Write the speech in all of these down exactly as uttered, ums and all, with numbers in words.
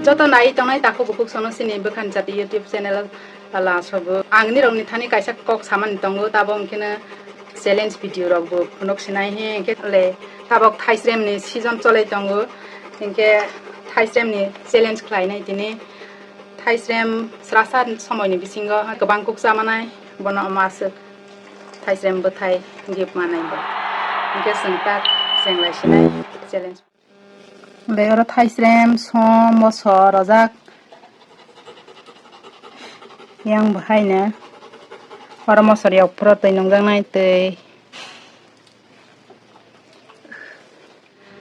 Joto nai tongnai takhuk bukhuk sono chini Bwkhan Jati YouTube channel o pala sogo. Ang nirokni thani kaisa kok samani tongo, tabok hwnkhe no challenge video rok bo phunuk sinai he hwnkhe le tabok thaisrem ni season cholai tongo, hwnkhe thaisrem ni challenge khlainai tini. Thaisrem srasa somoini bisingo kwbang kuk chamanai, bono omo aswk thaisrem bwthai gift manai bo. Hwnkhe chwng tak chenglai sinai challenge. Tei oro thaisrem, som, moso rojak. Yang bo haino oro moso riyok phuru twi nungjaknai twi.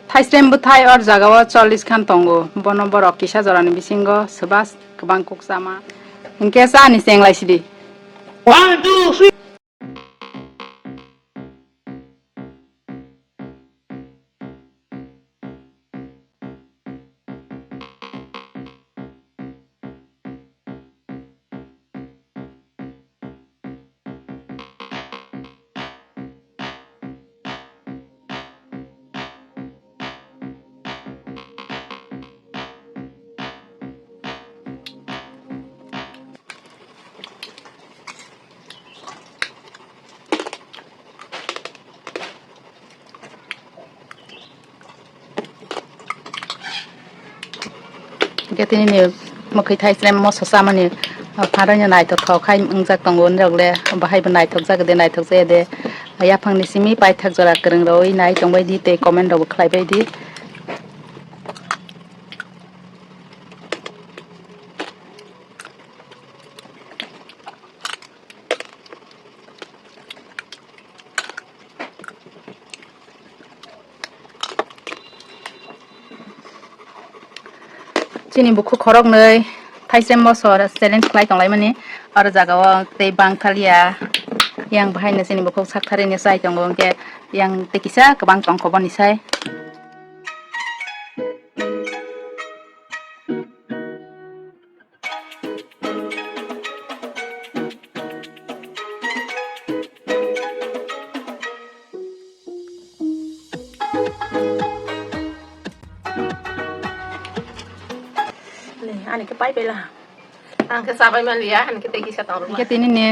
Thaisrem bwthai or jagao chollish khan tongo. Bono borok kisa jorani bisingo swbas kwbang kuk chama. Hwnkhe chani chenglai sidi. One, two, three. Hwnkhe tini ni mwkhwi thaisrem moso chamani, ah, pharoi no naithok thok khai wngjak tongo, nirok le bahai bo naithok jak de, naithok jaya de. Yaphang ni simi paithak jora kwrwng rwi nai tongbai di tei comment rok bo khlai bai di. Chini bukhuk khoroknwi thaisrem moso challenge khlai tonglaimani, oro jagao tei bangthalia. Yang bahaino chini bukhuk saktharwi ni chai tongo, hwnkhe yang tei kisa kwbang tongkho boni sai. Ani khe pai paila. Ang khe chabai manliya, ani khe tei kisa tong rwma. Hwnkhe tini ni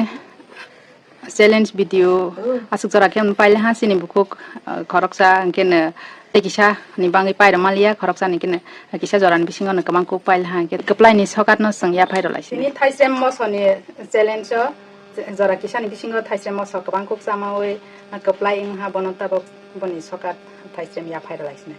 challenge video aswk jora khe paila ha chini bukhuk, ah, khoroksa hwnkhe no tei kisa ni bangwi pairwma liya, khoroksa ni khe no kisa jora ni bisingo no kwbang kuk paila ha hwnkhe kwplai ni sokat no chwng yaphai rwlai sini. Tini thaisrem moso ni challenge o jora kisa ni bisingo thaisrem moso kwbang kuk chamawi kwplai wng ha, bono tabok boni sokat thaisrem yaphai rwlai sini.